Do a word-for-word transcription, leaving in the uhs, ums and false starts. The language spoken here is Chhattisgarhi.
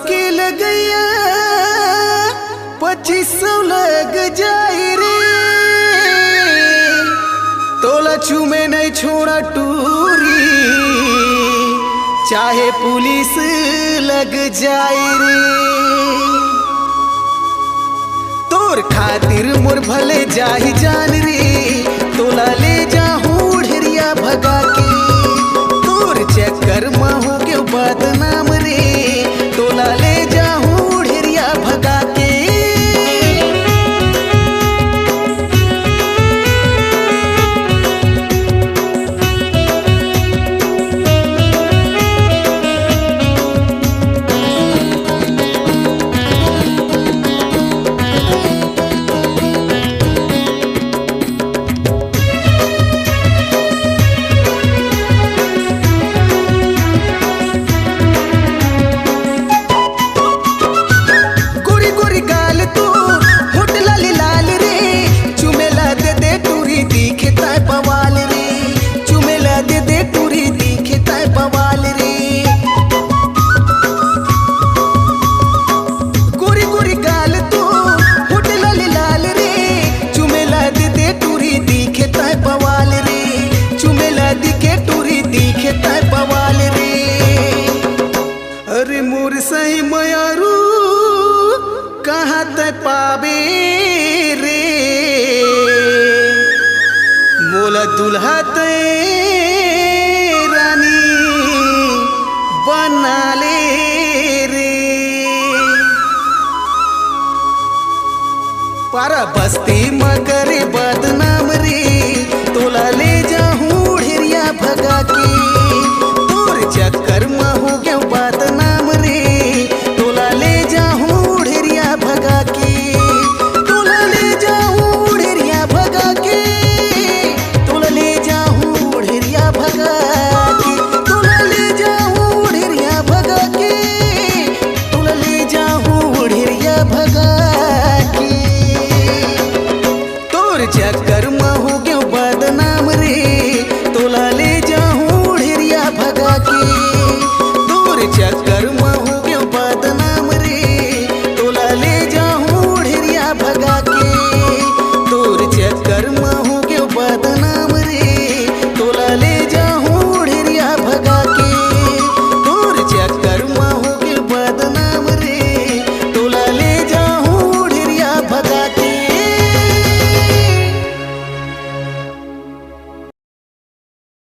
के लगैया पच्चीस सौ लग जाए रे, तोला चूमे नहीं छोड़ा टूरी, चाहे पुलिस लग जाए रे। तोर खातिर मोर भले जाही जान रे, तोला ले जाहूं ढेरिया भगा के। तोर चक्कर म हो के बदनाम रे, तोला ले जाहूं ढेरिया भगा के। गोरी गोरी गाल तोर, होठ लाली लाल रे, चुमेला दे दे टूरी, दिखे तैं बवाल रे, चुमेला दे दे टूरी, दिखे तैं बवाल रे। गोरी गोरी गाल तोर, होठ लाली लाल रे, चुमेला दे दे टूरी, दिखे तैं बवाल रे, चुमेला दिखे टूरी, दिखे तैं बवाल रे। अरे मोर सही मयारू, कहाँ तैं पाबे रे? मोला दुल्हा तैं रानी बना ले रे। पारा बस्ती म करे बदनाम रे, तोला ले